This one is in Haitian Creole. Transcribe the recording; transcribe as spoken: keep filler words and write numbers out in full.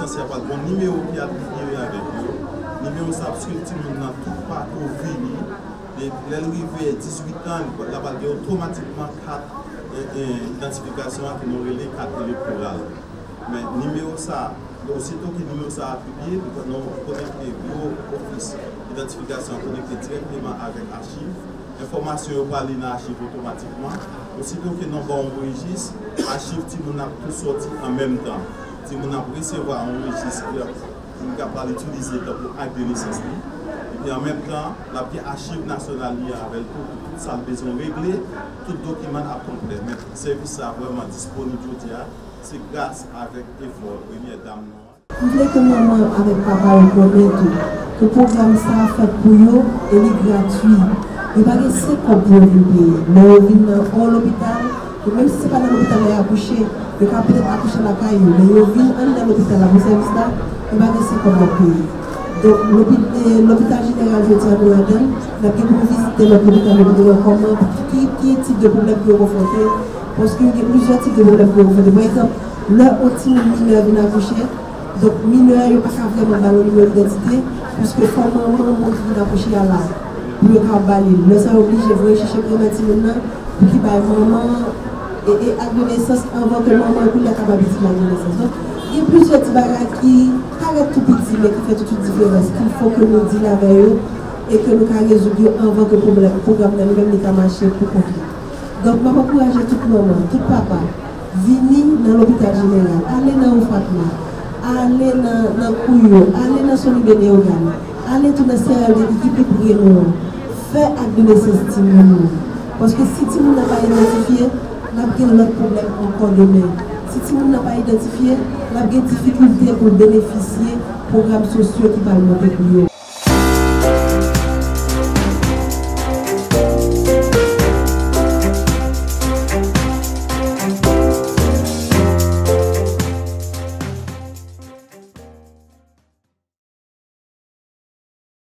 Sa pral gen yon nimewo ki atribiye avèk yo. Nimewo sa ap swiv timoun nan tout pakou vi li. E lè l rive dizuit an, l ap pral gen otomatikman kat, e, e, idantifikasyon an ke nou rele kat elektoral. Men nimewo sa, osito ke nimewo sa atribiye, nou konekte biwo ofis idantifikasyon an konekte dirèkteman avèk achiv. Enfòmasyon yo prale nan achiv otomatikman. Osito ke nou ba yon rejis, achiv timoun nan ap tou sòti an menm tan. Timoun nan ap resevwa yon rejis ki ap, ki l ka pral itilize tankou ak de nesans li. Epi an menm tan, l ap gen achiv nasyonal li an avè l tou, pou tout sa l bezwen regle, tout dokiman ap konplè. Men sèvis sa a vrèman disponib jodi a, se gras avèk efò premyè dam nou an. M vle ke manman avèk papa yo konnen tou ke pwogram sa a fèt pou yo e li gratui. Yo pa gen senk kòb pou yo vin peye. Lè yo vin nan yon lopital, e menm si se pa nan lopital la y akouche, yo ka petèt akouche lakay yo, men yo vin anndan lopital la pou sèvis la, yo pa gen senk kòb y ap peye. Donk, lopi-, e, lopital jeneral jodi a nou ladan l, n ap gen pou nou vizite lòt lopital yo pou nou wè kòman, ki, ki tip de pwoblèm pou yo konfwonte, paske yo gen plizyè tip de pwoblèm pou yo konfwonte. Pa egzanp, lè yon timoun minè vin akouche, donk minè yo pa ka vrèman ba l yon nimewo idantite, piske fò manman moun ki vin akouche a la, pou yo ka ba li l. Lè sa yo oblije voye chèche premye timoun nan, pou ki bay manman e, e ak de nesans anvan ke manman kounye a kapab itilize ak de nesans. Donk, gen plizyè ti bagay ki parèt tou piti, men ki fè tout, tout diferans, ki fò ke nou deal avè yo e ke nou ka rezoud yo anvan ke pwoblèm, pwogram nan li menm li ka mache pou kont li. Donk, m ap ankouraje tout manman, tout papa, vini nan lopital jeneral, ale nan Ofatma, ale nan, nan Kouyo, ale nan Sony Beneogan, ale tou nan C R D I ki pi pre nou an. Fè ak de nesans timoun nou. Paske si timoun nan pa idantifye, n ap gen lòt pwoblèm ankò demen. Si timoun nan pa idantifye, n ap gen difikilte pou l benefisye pwogram sosyo ki pral monte pou yo.